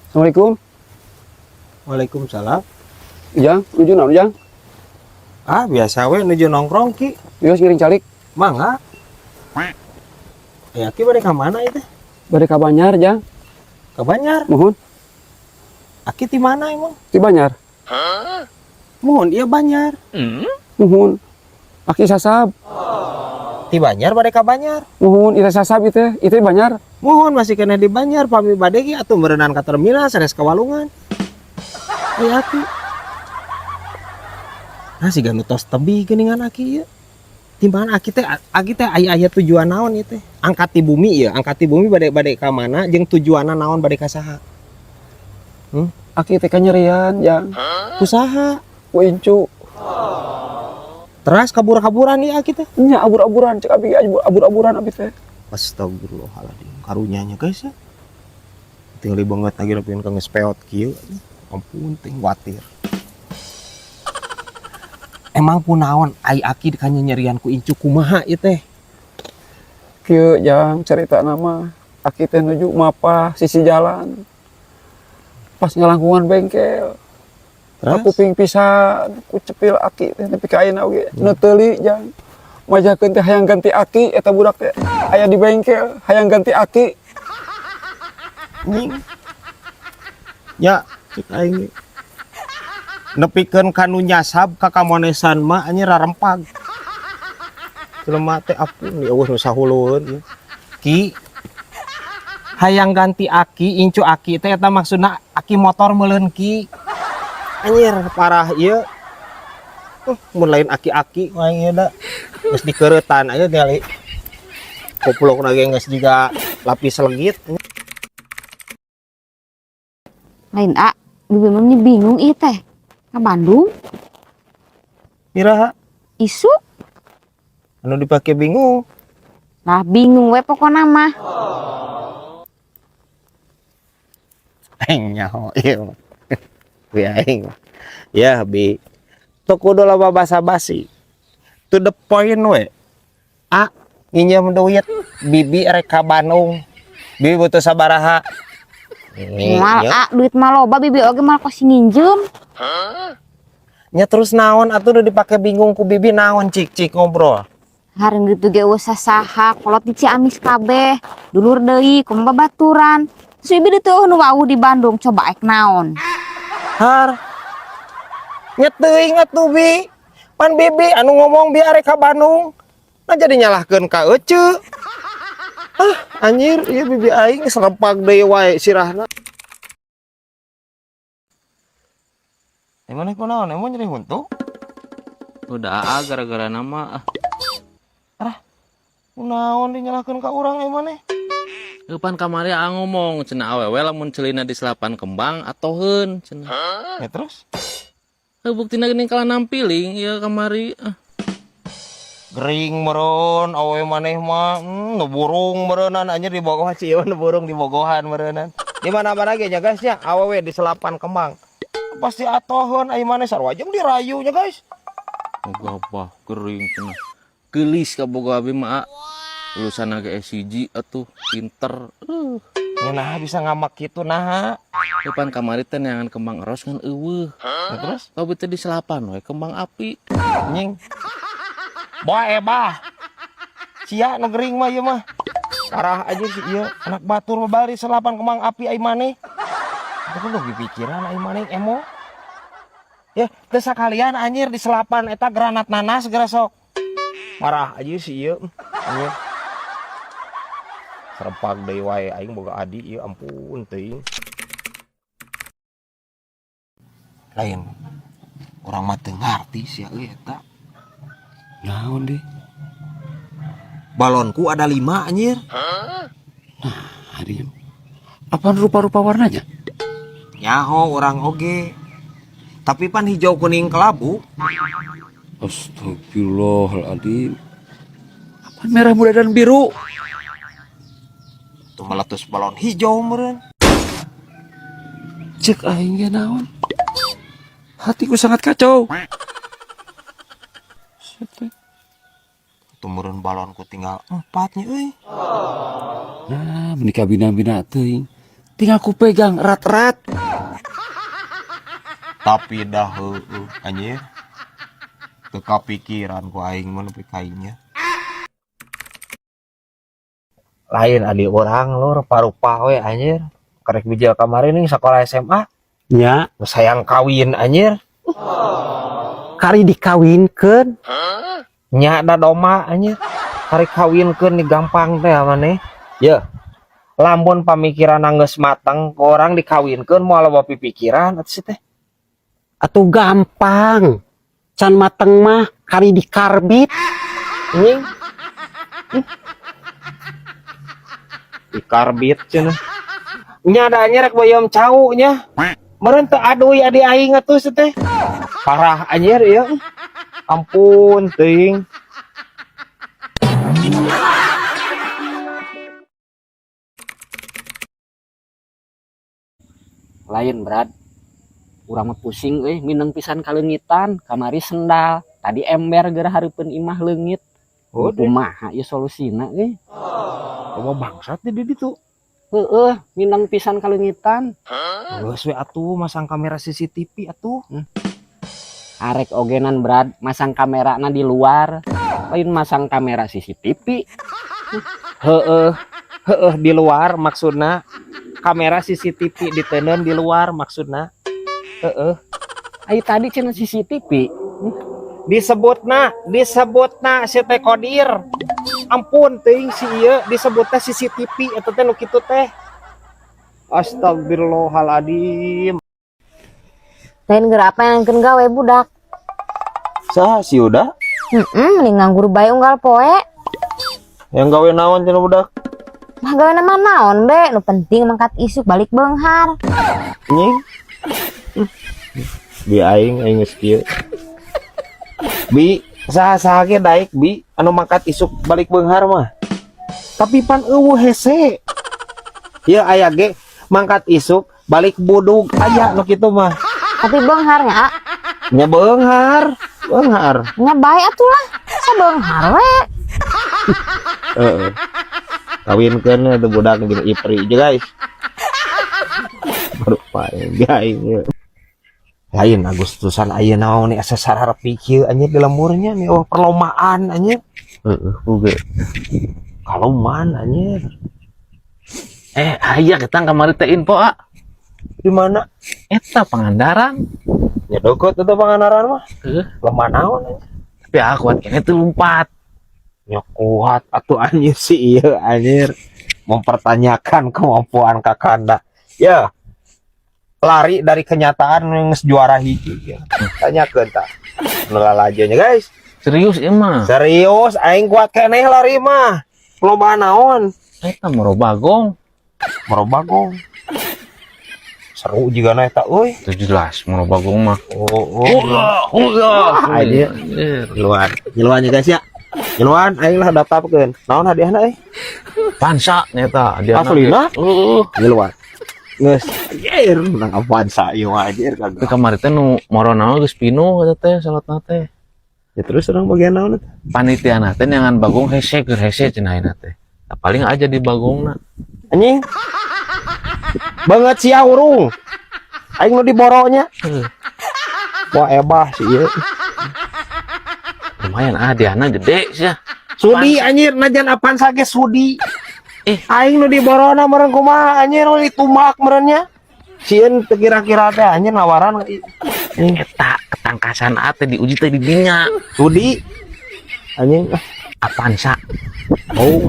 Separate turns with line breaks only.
Assalamualaikum.
Waalaikumsalam.
Ujang, nuju naon, Ujang?
Ah, biasa we nuju nongkrong, Ki.
Wios ngiring calik.
Mangga. Ya, Ki bade ka mana itu?
Bade ka Banjar, Jang.
Ka Banjar.
Muhun.
Aki ti mana emang?
Ti Banjar.
Muhun, iya Banjar.
Muhun. Aki sasab.
Ti Banjar bade ka Banjar.
Muhun, ira sasab itu, itu Banjar.
Muhun masih kena di Banjar, pami bade ge atuh meureunan ka terminal sanes ka walungan. Eh, Aki. Nah, siga nu tos tebi geuningan Aki ieu. Timbangan Aki teh aya aya tujuan naon ieu teh? Angkat ti bumi ieu, angkat ti bumi bade bade ka mana jeung tujuanna naon, bade ka saha?
Aki teh kanyerian, Jang.
Ku saha?
Ku incu.
Teras kabur-kaburan ieu Aki teh.
Nya abur-aburan, cek abi abur-aburan abi teh.
Astagfirullahaladzim. Karunya nya, guys, ya. Tinggal banget lagi rapin ka geus peot kieu. Ampun ting watir. Emang kunaon ai Aki kanyerian ku incu, kumaha ieu teh?
Kieu, Jang, cerita nama. Aki teh nuju mapah sisi jalan. Pas ngalangkungan bengkel.
Terus?
Kuping pisan ku cepil aki teh nepi ka ayeuna oge. Nu teuli, Jang. Majakeun teh hayang ganti aki eta budak teh. Aya di bengkel, hayang ganti aki.
Nying. Ya, cek aing. Nepikeun ka nu nyasab ka kamonesan mah anjir rarempag. Jelema teh ampun ya eueuh nu sahulueun ieu. Ki, hayang ganti aki, incu aki teh eta maksudna aki motor meuleun, Ki. Anjir parah ieu. Mun lain aki-aki ku aing ieu da. Geus dikeuretan aja tingali. Koplok ge geus jiga lapis legit.
Lain, A, bibi mah bingung ieu teh. Ka Bandung.
Iraha?
Isuk.
Anu dipake bingung?
Lah, bingung we pokona mah.
Aing nyaho ieu mah. Bi aing mah. Ya, Bi. Teu kudu loba basa-basi. To the point we. A, nginjem duit, bibi rek ka Bandung. Bibi butuh sabaraha? Ini,
Moal
ya.
A, duit mah loba, bibi oge moal kos nginjem.
Nya terus naon atuh udah dipake bingung ku bibi naon, cik cik ngobrol.
Hareung gitu ge eueuh sasaha, kolot di Ciamis kabeh, dulur deui, kumaha babaturan. Terus bibi teu nu wawuh di Bandung, coba ek naon?
Har. Nya teuing atuh, Bi. Pan bibi anu ngomong bi arek ka Bandung. Nah, jadi nyalahkeun ka ece. Ah, anjir, ieu bibi aing serempak deui wae sirahna. Emang kunaon? Emang nyeri huntu?
Udah, ah, gara-gara nama ah.
Kunaon dinyalahkeun ka urang emang nih?
Eupan kamari aa ngomong cenah awewe lamun celina di selapan kembang atoheun cenah.
Ya terus?
Heuh, buktina geuning kalah nampiling ieu kamari. Ah.
Gering meureun awewe maneh mah, nu burung meureunnan anjir di bogohan sih, nu burung di bogohan meureunnan. Di mana-mana ge nya, guys, nya, awewe di selapan kembang. Pasti atoheun ai maneh sarua jeung dirayu nya, guys.
Moga bah gering cenah. Geulis kabogoh abi mah, ah. Lulusan ge SCG atuh, pinter.
Nya nah bisa ngamak kitu naha?
Eupan kamari teh neangan kembang eros ngan eueuh.
Ya terus?
Kau teh di selapan we kembang api.
Nying. Bae bah. Sia nu gering mah ieu mah. Parah aja sih ieu anak batur mah bari selapan kembang api ai maneh. Itu kan udah pikiran ai maneh emo. Ya, teu sakalian anjir di selapan eta granat nanas geura sok. Parah aja sih ieu. Anjir. Serempak deui wae aing boga adi ieu, ampun teuing. Lain. Urang mah teu ngarti sia euy eta.
Naon deh?
Balonku ada 5 anjir.
Nah, hari apa rupa-rupa warnanya?
Nyaho urang oge. Tapi pan hijau kuning kelabu.
Astagfirullahaladzim. Apa merah muda dan biru?
Tuh meletus balon hijau meureun.
Cek aing ge naon? Hatiku sangat kacau. Set.
Tuh meureun balonku tinggal 4 nya euy.
Nah, menikah bina-bina teuing.
Tinggal ku pegang erat-erat.
Tapi dah heueuh anjir. Teu kapikiran ku aing mah nepi ka nya.
Lain adik urang lur, parupa we anjir. Karek bijil kamari nih sekolah SMA.
Nya.
Geus hayang kawin anjir.
Kari dikawinkeun.
Nya da doma anjir. Karek kawinkeun nih gampang teh maneh. Ye. Lamun pamikiran geus matang, ku orang dikawinkeun moal loba pipikiran atuh sih teh.
Atuh gampang. Can mateng mah kari dikarbit.
Anjing. Dikarbit cenah. Nya da anjir rek boyom cau nya. Meureun teu aduy adi aing atuh sih teh. Parah anjir ieu. Ampun teuing.
Lain berat. Urang mah pusing euy, mineng pisan kaleungitan, kamari sendal, tadi ember geura hareupeun imah leungit.
Oh,
kumaha ieu solusina euy?
Loba bangsat di ditu.
Heeh, mineng pisan kaleungitan.
Geus we atuh masang kamera CCTV atuh.
Arek ogenan berat, masang kamerana di luar, lain masang kamera CCTV.
Heeh, heeh di luar maksudna. Kamera CCTV diteundeun di luar maksudna. Heeh.
Ai tadi cenah CCTV.
Disebutna si teh Kodir. Ampun teuing si ieu disebutna CCTV eta teh nu kitu teh. Astagfirullahaladzim.
Lain geura apa yang keun gawe budak?
Saha si Uda?
Heeh, mending nganggur bae unggal poe.
Yang gawe naon cenah budak?
Mah gawe mah naon be, nu penting mangkat isuk balik beunghar.
Nying. Bi aing aing geus kieu. Bi, saha-saha ge daek bi anu mangkat isuk balik beunghar mah. Tapi pan eueuh hese. Ieu aya ge mangkat isuk balik budug aya nu kitu mah.
Tapi beunghar nya, A.
Nya beunghar, beunghar.
Nya bae atuh lah. Sa beunghar we.
Heeh. Kawinkeun atuh budak jeung Ipri je guys. Baru pae bi aing ieu. Lain Agustusan ayeuna naon nih asa sararepi kieu anjir di lemurnya nih oh perlombaan anjir.
Heeh, oge.
Kaloman anjir.
Aya ketang kamari teh info, A.
Di mana?
Eta Pangandaran.
Ya deket eta Pangandaran mah.
Heeh.
Lemah naon anjir.
Tapi aku kuat kene tuh lompat.
Ya kuat atuh anjir si ieu anjir. Mempertanyakan kemampuan Kakanda. Ya. Lari dari kenyataan geus juara hiji ya. Tanyakeun tah. Nu lalajeunya guys.
Serius ieu mah.
Serius aing kuat keneh lari mah. Loba naon?
Eta moro bagong.
Moro bagong. Seru juga na eta euy.
Itu jelas moro bagong mah.
Oh, oh.
Ulah, ulah.
Anjir. Ngiluan. Ngiluan ya guys ya. Ngiluan aing lah daftarkeun. Naon hadiahna euy?
Avanza nyata hadiahna.
Aslina?
Heeh.
Ngiluan. Geus, anjir, menang Avanza ieu mah anjir
Tapi
kagak.
kamari teh nu moro naon geus pinuh eta teh salatna teh.
Ya terus urang bagian naon eta?
Panitiana teh neangan bagong hese keur hese cenah ayeuna teh. Nah, paling aja di bagongna.
Anjing. Banget sia urung. Aing nu diboronya.
Heeh.
Wah ebah si ieu.
Lumayan ah hadiahna gede sia.
Sudi anjir najan Avanza ge sudi.
Eh.
Aing nu diborona meureun kumaha anjir nu ditumbak meureun nya. Sieun teu kira-kira teh anjir nawaran.
Eta ketangkasan a teh diuji teh di dinya.
Sudi. Anjing.
Avanza.
Oh.